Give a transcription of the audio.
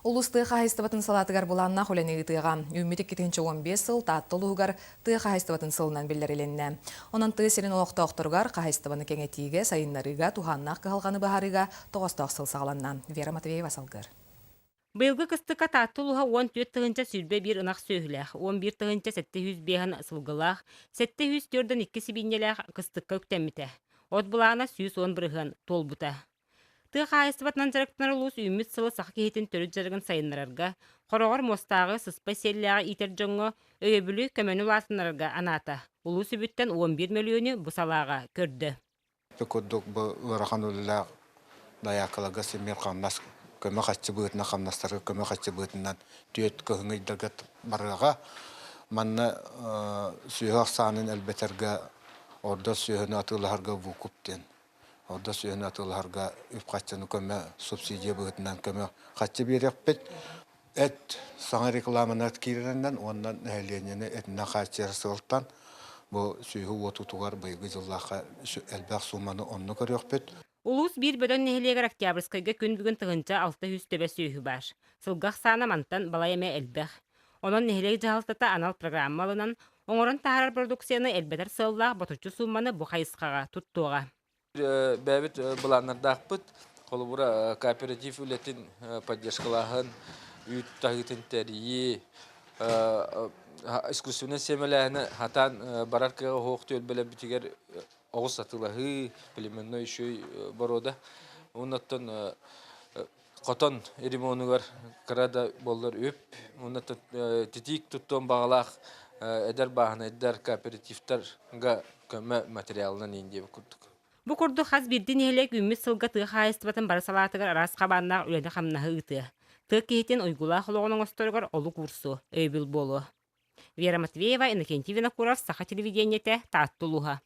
Улуус тыа хаһаайыстыбатын салаатыгар былааннаах үлэни ыытыаҕа. Үүммүт 2015 сыл Таатта улууһугар тыа хаһаайыстыбатын сылынан биллэрилиннэ. Онон тыа сирин олохтоохторугар хаһаайыстыбаны кэҥэтиигэ, сайыннарыыга, туһааннаах кыһалҕаны быһаарыыга тоҕоостоох сыл саҕаланна. Вера Матвеева салгыыр. Быйылгы кыстыкка Таатта улууһа 14 тыһыынча 21 ынах сүөһүлээх, 11 тыһыынча 705 сылгылаах, 742 сибиинньэлээх кыстыкка үктэммитэ. От былаана 110% туолбута. Тыа хаһаайыстыбатынан дьарыктанар улуус үүммүт сылы саха киһитин төрүт дьарыгын сайыннарарга, хороҕор муостааҕы, сыспай сиэллээҕи иитэр дьоҥҥо өйөбүлү, көмөнү улаатыннарарга анаата. Улуус үбүттэн 11 мөлүйүөнү бу салааҕа көрдө. Бу курдук бу ыарахан үлэлээх дайаакаларга симмир хамнас көмө харчы быһыытынан хамнастарга көмө харчы быһыытынан түөрт кыһыҥҥы ыйдарга барыаҕа. Манна сүөһү ахсаанын элбэтэргэ ордор сүөһүнү атыылаһарга выкуп диэн ордор сүөһүнү атыылаһарга үп-харчыны көмө субсидия быһыытынан көмө харчы биэриэхпит. Эт саҥа рекламаны киирэринэн уонна нэһилиэнньэни этинэн хааччыйар сыалтан бу сүөһү уотутугар быйылгы дьыллаахха элбэх сууманы онно көрүөхпүт. Улуус биир бөдөҥ нэһилиэгэр Октябрьскайга күн бүгүн 1600 төбө сүөһү баар. Сылгы ахсаана мантан балай эмэ элбэх. Онон нэһилиэк дьаһалтата анал программа ылынан, оҥорон таһаарар продукцияны элбэтэр сыаллаах ботуччу суумманы бу хайысхаҕа туттуоҕа. Бэйэбит былааннардаахпыт. Холобура, кооператив үлэтин поддержкалааһын, үүт таһыытын тэрийии, искусственнай сиэмэлээһини хатаан барар кыаҕа суох түөлбэлэрбитигэр оҕус атыылаһыы, племенной үчүгэй боруода. Оннуттан хотон ремонугар кыра да буоллар үп, уонна титиик туттуон баҕалаах эдэр бааһынайдар, кооперативтарга көмө материалынан иин диэбит курдук. Бу курдук хас биирдии нэһилиэк үүммүт сылга тыа хаһаайыстыбатын бары салаатыгар араас хабааннаах үлэни-хамнаһы ыытыа. Тыа киһитин уйгулаах олоҕун оҥосторугар олук уурсуо, өйөбүл буолуо. Вера Матвеева, Иннокентий Винокуров, Саха телевидениетэ, Таатта улууһа.